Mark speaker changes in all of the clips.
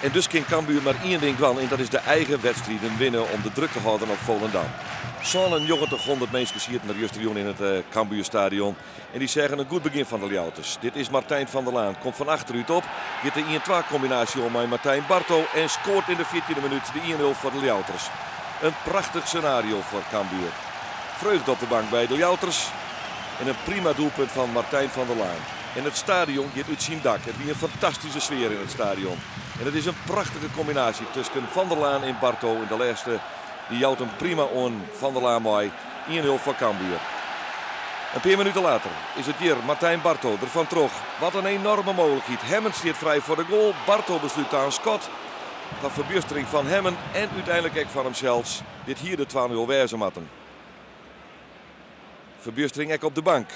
Speaker 1: En dus kin Cambuur mar ien ding dwaan en dat is de eigen wedstriden winne om de druk te hâlden op Volendam. 9700 minsken sieten der justerjûn yn it Cambuurstadion en dy seagen in goed begjin fan de Ljouwerters. Dit is Martijn van der Laan, komt fan achterút op, giet de ien-twa kombinaasje oan mei Martijn Barto en skoart yn de fjirtjinde minút de ien-nul foar de Ljouwerters. In prachtich senario foar Cambuur. Freugde op de bank by de Ljouwerters en in prima doelpunt fan Martijn van der Laan. En it stadion giet út syn dak. It wie in fantastyske sfear yn it stadion. En it is in prachtige kombinaasje tusken Van der Laan en Barto. En de lêste dy jout him prima oan Van der Laan mei 1-0 foar Cambuur. In pear minuten later is it hjir Martijn Barto der fan troch. Wat in enorme mooglikheid. Hemmen stiet frij foar de goal. Barto beslút ta in skot. Ta ferbjustering fan Hemmen en úteinlik ek fan himsels. Dit hie de 2-0 wêze moatten. Ferbjustering ek op de bank.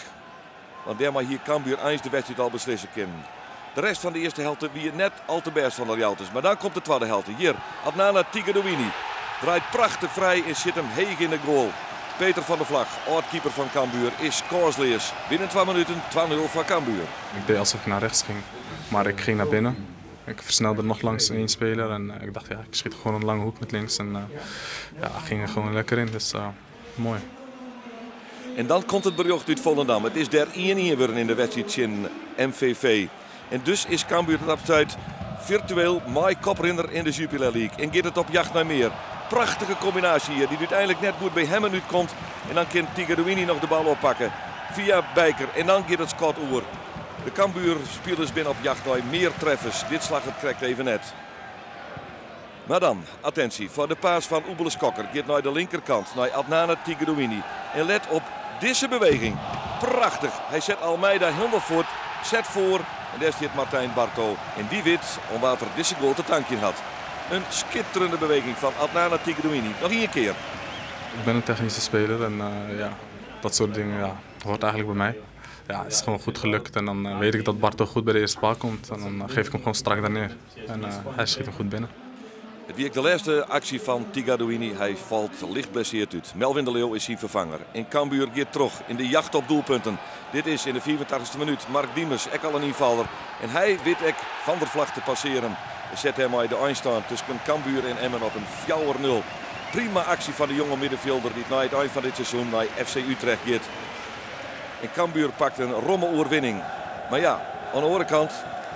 Speaker 1: Want dêrmei hie Cambuur eins de wedstriid al beslisse kinnen. De rest fan de earste helte wie net al te bêst fan de Ljouwerters. Mar dan komt de twadde helte. Hjir, Adnana Tigadouini draait prachtich frij en sjit him heech yn de goal. Peter van der Vlag, âld-keeper fan Cambuur, is kânsleas. Binnen twa minuten 2-0 foar Cambuur.
Speaker 2: Ik deed alsof ik naar rechts ging, maar ik ging naar binnen. Ik versnelde nog langs één speler en ik dacht, ja, ik schiet gewoon een lange hoek met links. En ja, ging er gewoon lekker in, dus mooi.
Speaker 1: En dan komt it berjocht út Volendam. It is dêr 1-1 wurden yn de wedstriid tsjin MVV. En dus is Cambuur op dat stuit firtueel mei koprinner yn de Jupiler League. En giet it op jacht nei mear. Prachtige kombinaasje hjir, dy't úteinlik net goed by Hemmen útkomt. En dan kin Tigadouini noch de bal oppakke fia Bijker. En dan giet it skot oer. De Cambuur spilers binne op jacht nei mear treffers. Dit slagget krekt even net. Mar dan, attinsje foar de pass fan Oebele Skokker. Giet nei de linkerkant, nei Adnane Tigadouini. En let op dizze beweging. Prachtich. Hy set Almeida hielendal fuort, set foar en dêr stiet Martijn Barto. En dy wit oan wa't er dizze goal te tankjen hat. In skitterende beweging fan Adnane Tigadouini. Noch ien kear.
Speaker 2: Ik ben een technische speler en ja, dat soort dingen, ja, hoort eigenlijk bij mij. Ja, het is gewoon goed gelukt en dan weet ik dat Barto goed bij de eerste paal komt. En dan geef ik hem gewoon strak daar neer. En hij schiet hem goed binnen.
Speaker 1: It wie ek de lêste aksje fan Tigadouini. Hy falt licht blessearre út. Melvin de Leeuw is syn ferfanger. En Cambuur giet troch yn de jacht op doelpunten. Dit is yn de 85e minút Mark Diemers, ek al in ynfaller. En hy wit ek Van der Vlag te passearjen. En set dêrmei de einstân tusken Cambuur en Emmen op in 4-0. Prima aksje fan de jonge middenfjilder dy't nei it ein fan dit seizoen nei FC Utrecht giet. En Cambuur pakt in romme oerwinning. Mar ja, oan de oare kant,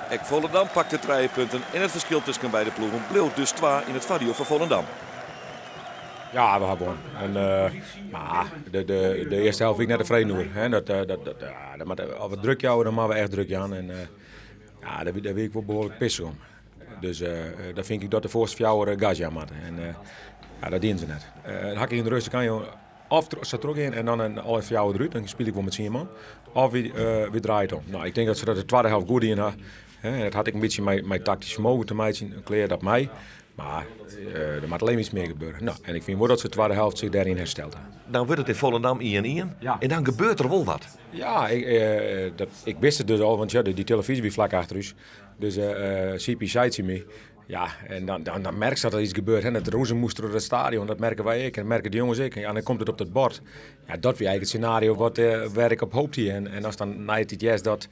Speaker 1: ek Volendam pakt de trije punten en it ferskil tusken beide ploegen bliuwt dus twa yn it foardiel fan Volendam.
Speaker 3: Ja, we ha wûn. En, mar de earste helte wie ik net tefreden oer. Hè. Dat, ja, dat moat, as we druk jouwe, dan moatte we echt druk jaan. En ja, dêr wie ik wol behoarlik pissich om. Dus dan fyn ik dat de foarste fjouwer gas jaan moatte. En ja, dat dienen se net. Dan ha ik yn de rêst kan jo of sa trochgean en dan in alle fjouwer derút, dan spylje ik wol mei 10 man. Of wy draaie it om. Nou, ik tink dat se dat de twadde helte goed dien ha. Hè, dat hat ek in bytsje mei taktysk fermogen te meitsjen, klear dat mei. Mar der moat allinnich iets mear gebeure. Nou, en ik fyn wol dat se de twadde helte sich dêryn hersteld ha.
Speaker 1: Dan wurdt it yn Volendam 1-1 en dan gebeurt der wol wat.
Speaker 3: Ja, ik wist it dus al, want ja, dy telefyzje wie flak achter ús. Dus CP sei tsjin my, ja, en dan merkst dat der iets gebeurt. Hè, dat roezemoes troch it stadion, dat merke wy ek en dat merke de jonges ek. Ja, en dan komt it op dat bord. Ja, dat wie eigentlik it senario wêr't ik op hoopte hie. En as dan nei it hearst dat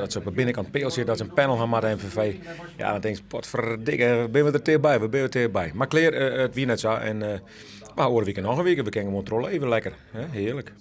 Speaker 3: se op de binnenkant peal sitte, dat se in panel ha moatte MVV. Ja, dan tinkst, potferdikke, binne we der tichtby, we binne der tichtby. Mar klear, it wie net sa. En, mar oare wike noch in wike, we kinne gewoan troch leve, lekker. Hè, hearlik.